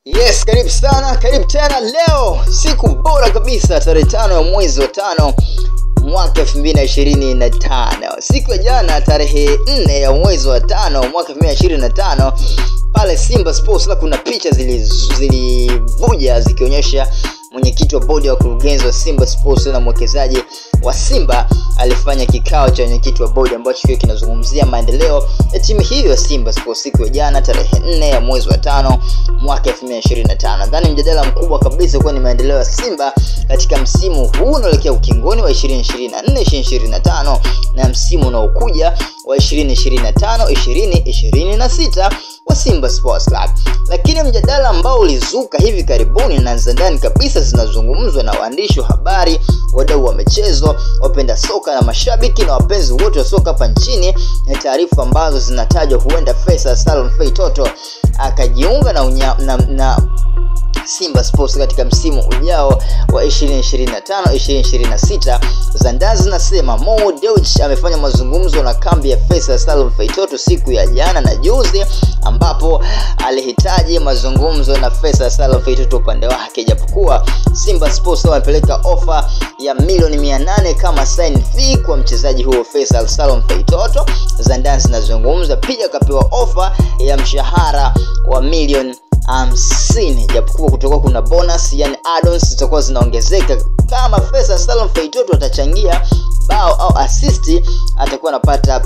Yes, karibu sana, karibu tena leo, siku bora kabisa, tarehe 5 ya mwezi wa 5 mwaka 2025. Siku ya jana tarehe 4 ya mwezi wa 5 mwaka 2025, pale Simba Sports kuna picha zilivuja zikionyesha mwenyekiti wa bodi ya wakurugenzi wa Simba Sports na mwekezaji wa Simba alifanya kikao cha mwenyekiti wa bodi ambacho kio kinazungumzia maendeleo ya timu hiyo ya Simba Sports siku ya jana tarehe 4 ya mwezi wa 5 mwaka 2025. Nadhani mjadala mkubwa kabisa kwa ni maendeleo ya Simba katika msimu huu unaoelekea ukingoni wa 2024 2025 na msimu unaokuja wa 2025 2026 wa Simba Sports Club. Lakini mjadala ambao ulizuka hivi karibuni na ndani kabisa zinazungumzwa na waandishi wa habari, wadau wa michezo, wapenda soka na mashabiki na wapenzi wote wa soka hapa nchini, ni taarifa ambazo zinatajwa huenda Faisal Salum Fei Toto akajiunga na Simba Sports katika msimu ujao wa 2025 2026. Zandazi zinasema Mo Dewji amefanya mazungumzo na kambi ya Faisal Salum Fei Toto siku ya jana na juzi, ambapo alihitaji mazungumzo na Faisal Salum Fei Toto upande wake, japokuwa Simba Sports wamepeleka ofa ya milioni 800 kama sign fee kwa mchezaji huo Faisal Salum Fei Toto. Zandazi zinazungumza pia akapewa ofa ya mshahara wa milioni 50, japokuwa kutoka kuna bonus, yani add-ons zitakuwa zinaongezeka kama Faisal Salum Fei Toto atachangia bao au assist, atakuwa anapata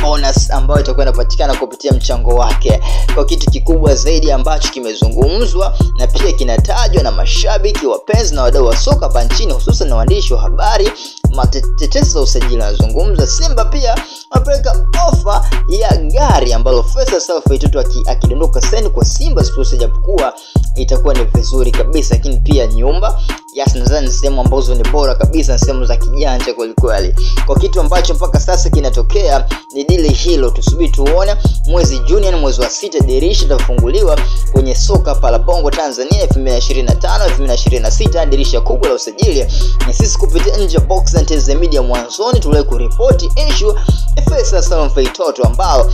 bonus ambayo itakuwa inapatikana kupitia mchango wake. Kwa kitu kikubwa zaidi ambacho kimezungumzwa na pia kinatajwa na mashabiki, wapenzi na wadau wa soka hapa nchini, hususan na waandishi wa habari, matetesi za usajili wanazungumza, Simba pia wamepeleka ofa ya gari ambalo Faisal Salum Fei Toto akidondoka saini kwa Simba Sports, japokuwa itakuwa ni vizuri kabisa, lakini pia nyumba. Yes, nadhani ni sehemu ambazo ni bora kabisa, sehemu za kijanja kweli kweli. Kwa kitu ambacho mpaka sasa kinatokea ni dili hilo, tusubiri tuone mwezi Juni, yani mwezi wa 6, dirisha litafunguliwa kwenye soka pala Bongo Tanzania 2025 2026, dirisha kubwa la usajili. Na sisi kupitia Nje Box na Nteze Media mwanzoni tuliwahi kuripoti issue Faisal Salum Fei Toto ambao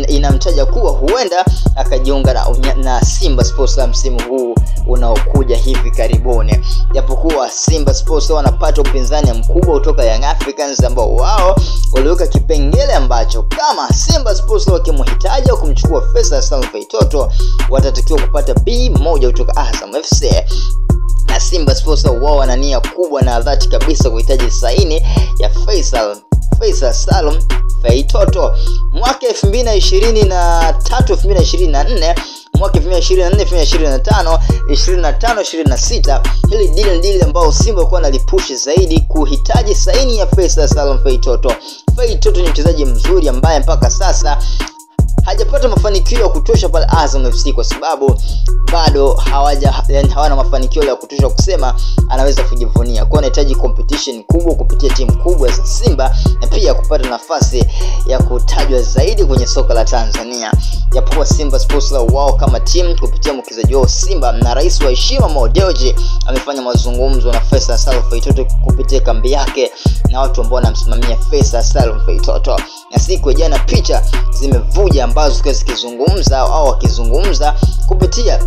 inamtaja kuwa huenda akajiunga na Simba Sports msimu huu unaokuja hivi karibuni, japokuwa Simba Sports wanapata upinzani mkubwa kutoka Young Africans ambao wao waliweka kipengele ambacho kama Simba Sports wakimhitaji au kumchukua Faisal Salum Fei Toto watatakiwa kupata B1 kutoka Azam FC. Na Simba Sports wao wana nia kubwa na dhati kabisa kuhitaji saini ya Faisal Salum Fei Toto. Mwaka 2023 2024, mwaka 2024 2025 25 26, hili deal deal ambao Simba walikuwa wanalipush zaidi kuhitaji saini ya Faisal Salum Fei Toto. Fei Toto ni mchezaji mzuri ambaye mpaka sasa hajapata mafanikio ya kutosha pale Azam FC kwa sababu bado hawana mafanikio ya kutosha kusema anaweza kujivunia. Kwa anahitaji competition kubwa kupitia timu kubwa za Simba na pia kupata nafasi ya kutajwa zaidi kwenye soka la Tanzania. Japokuwa Simba Sports wao kama timu kupitia mwekezaji wao Simba na rais wa heshima Mo Dewji amefanya mazungumzo na Faisal Salum Fei Toto kupitia kambi yake na watu ambao wanamsimamia Faisal Salum Fei Toto. Na siku ya jana picha zimevuja ambazo zikizungumza au wakizungumza kupitia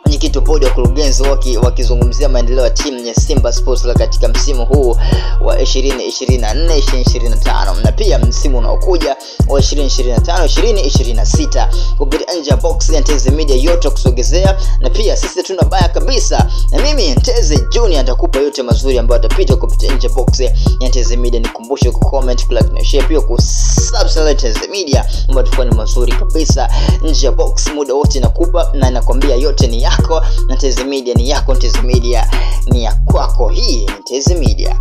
mwenyekiti wa bodi ya wakurugenzi wakizungumzia maendeleo ya timu ya Simba Sports katika msimu huu wa 2024 2025 na pia msimu unaokuja wa 2025 2026. Kupitia Nje Box ya Nteze Media yote kusogezea, na pia sisi tuna baya kabisa, na mimi Nteze Junior nitakupa yote mazuri ambayo atapita kupitia Nje Box ya Nteze Media. Nikumbushe ku comment, ku like na share, pia ku subscribe Nteze Media ambayo tutakuwa ni mazuri kabisa. Nje Box muda wote nakupa na nakwambia yote ni yako, na Nteze Media ni yako, Nteze Media ni ya kwako. Hii ni Nteze Media.